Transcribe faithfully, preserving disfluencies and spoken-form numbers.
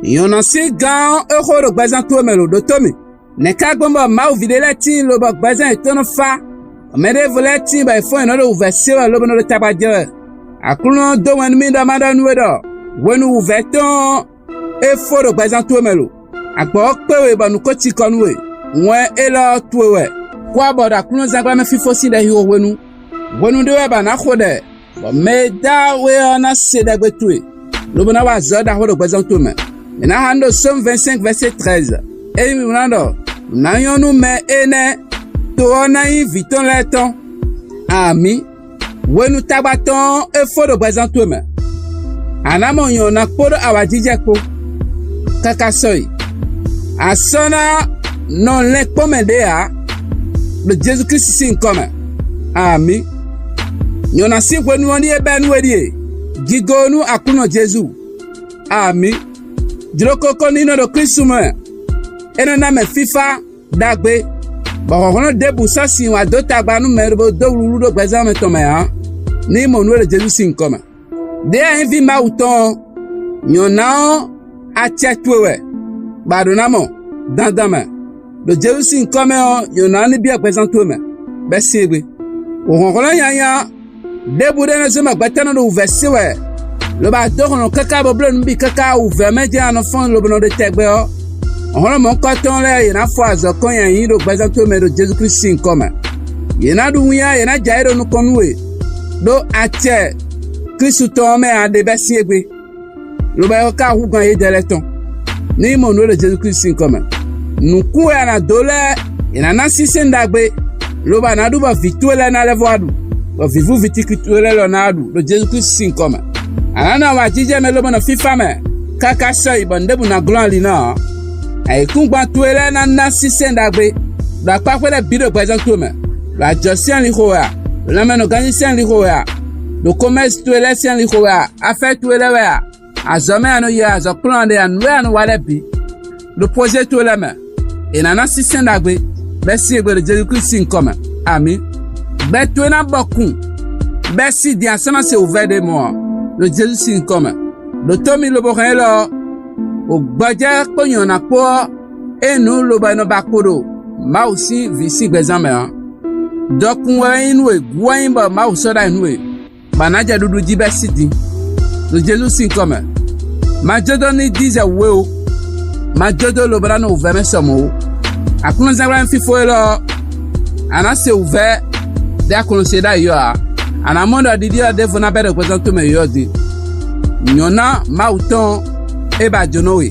Nyɔ̌ná sín gán ɔ́, é xo ɖo gbɛzán towe mɛ ɖo ɖótó mì. Nɛ̌ ka gbɔn bɔ Mawu ví ɖé lɛ́ɛ tíin lobɔ gbɛzán yětɔn nɔ fá, bɔ mɛ ɖěvo lɛ́ɛ tíin bɔ yě fɔ́n yě nɔ ɖo wǔvɛ́ se wɛ lobo nɔ ɖo tagba jɛ wɛ? Aklúnɔ ɔ́ dó wɛn nú mì ɖɔ má ɖɔ nú we ɖɔ hwenu wǔvɛ́ tɔn ɔ́, é fó ɖo gbɛzán towe mɛ lo. Agbɔ̌ ɔ́ kpé we bɔ nǔ ko cikɔ nú we. Wɛn élɔ́ ɔ́ towe wɛ. Kú abɔ ɖo Aklúnɔzángbla mɛ fífó sín ɖɛxixo hwenu. Hwenu ɖé wɛ bɔ a nǎ xo ɖɛ, bɔ mɛ e dá we ɔ́ ná se ɖɛgbe towe, lobo ná wa azɔ̌ ɖaxó ɖo gbɛzán towe mɛ. Mǐ ná xa nú ɖo Sómu vɛ́nsɛ́nk vɛ́sé trɛ́ɛzɛ. Ényí mǐ wlán ɖɔ nǔ ná nyɔ́ nú mɛ énɛ́, to ɔ́ ná nyí vǐ tɔn lɛ́ɛ tɔn. Amǐ. Hwenu tagba tɔn ɔ́, é fó ɖo gbɛzán towe mɛ. A nǎ mɔ nyɔ̌ná kpódó awǎjijɛ kpó, káká sɔ́yi. A sɔ́ ná nɔ lɛn kpɔ́n mɛ ɖě ǎ, ɖo Jezu Klísu sín nyǐkɔ mɛ. Amǐ. Nyɔ̌ná sín hwenu ɔ́ ɖíe bɛ́ nú we ɖíe: jigo nú Aklúnɔ Jezu. Amǐ. Jló kókó ní nɔ ɖo Klísu mɛ. É nɔ ná mɛ fífá ɖagbe, bɔ hlɔ̌nhlɔ́n ɖěbǔ sɔ́ sin wǎ dó tagba nú mɛ e bo dó wlúwlú ɖo gbɛzán mɛ tɔn mɛ ǎ, ní mɔ nǔ e ɖo Jezu sín nyǐkɔ mɛ. Đěe a nyí vǐ Mawu tɔn ɔ́, nyɔ̌ná ɔ́, acɛ towe wɛ, bɔ a ɖǒ ná mɔ dandan mɛ. Ɖo Jezu sín nyǐkɔ mɛ ɔ́, nyɔ̌ná ɔ́ ní byɔ́ gbɛzán towe mɛ, bɔ é se gbe. Wǒ hlɔ̌nhlɔ́n nyanya ɖěbǔ ɖé nɔ zɔ́n bɔ gbɛtɔ́ nɔ ɖo wǔvɛ́ se wɛ, lobo a dó hlɔ̌n káká bó bló nǔ bǐ káká wǔvɛ́ mɛ jɛ́n a nɔ fɔ́n lobo nɔ ɖe tɛgbɛ ɔ́, hlɔ̌nhlɔ́n mɔ̌hunkɔtɔn lɛ́ɛ yě ná fɔ azɔ̌ kɔn nyi ayǐ ɖo gbɛzán towe mɛ ɖo Jezu Klísu sín nyǐkɔ mɛ. Yě ná ɖu winnyá, yě ná jɛ ayǐ ɖo nukɔn nú we, ɖó acɛ Klísu tɔn ɔ́ mɛ a ɖe bɛ́ sín égbé, lobo a ka hú gán yědɛɛ lɛ́ɛ tɔn, ní mɔ nǔ e ɖo Jezu Klísu sín nyǐkɔ mɛ. Nǔkún e a nǎ dó lɛ́ɛ, è nǎ ná sínsɛ́n ɖagbe, lobo a nǎ ɖu bɔ vǐ towe lɛ́ɛ ná lɛ́ vɔ wá ɖu, bɔ vǐvú vǐtiki towe lɛ́ɛ lɔ ná wá ɖu ɖo Jezu Klísu sín nyǐkɔ mɛ. A nǎ nɔ awǎjijɛ mɛ lobo nɔ fífá mɛ, káká sɔ́yi bɔ nǔɖěbǔ ná glɔ́n ali ná ǎ. Ayǐkúngban towe lɛ́ɛ ná ná sínsɛ́n ɖagbe, ɖo akpákpɛ́ lɛ́ɛ bǐ ɖo gbɛzán towe mɛ, ɖo ajɔ̌ sín ali xo wɛ a, ɖo lanmɛnɔgánjí sín ali xo wɛ a, ɖo komɛ́si towe lɛ́ɛ sín ali xo wɛ a, afɛ́ towe lɛ́ɛ wɛ a, azɔ̌ mɛ a nɔ yi wɛ, azɔ̌ kplɔ́n a ɖe a, nǔ e a nɔ wa lɛ́ɛ bǐ, ɖo pɔ́zé towe lɛ́ɛ mɛ. È nǎ ná sínsɛ́n ɖagbe, bɛ́ sín égbé ɖo Jezu Klísu sín nyǐkɔ mɛ. Amǐ. Gbɛ towe ná bɔ kun, bɛ́ sín din a sɔ́ ná se wǔvɛ́ ɖé mɔ ǎ, ɖo Jezu sín nyǐkɔ mɛ. Đǒtó mi lobo hɛn élɔ́ ɔ́, wǒ gbɔjɛ́ kpó nyɔ̌ná kpó ɔ́, é nyí nǔ lobɔ è nɔ ba kpo ɖo Mawu sín vǐ sín gbɛzán mɛ ǎ. Dɔkun wɛ é nyí nú we, gǔ wɛ é nyí bɔ Mawu sɔ́ ɖ'ayǐ nú we, bɔ a nǎ jɛ ɖuɖu jí bɛ́ sí din, ɖo Jezu sín nyǐkɔ mɛ. Ma jó dó ní dín zɛ wǔ we ó; ma jó dó lobo ná nɔ wǔvɛ́ mɛ sɔ mɔ̌ ó. Aklúnɔzángbla fífó élɔ́ ɔ́, a nǎ se wǔvɛ́ ɖě a ko nɔ se ɖ'ayǐ ɔ́ ǎ; a nǎ mɔ ɖɔ ɖiɖí ɔ́ ɖěvo ná bɛ́ ɖo gbɛzán towe mɛ yɔ̌yɔ́ din. Nyɔ̌ná Mawu tɔn ɔ́, é ba jǒnɔ we.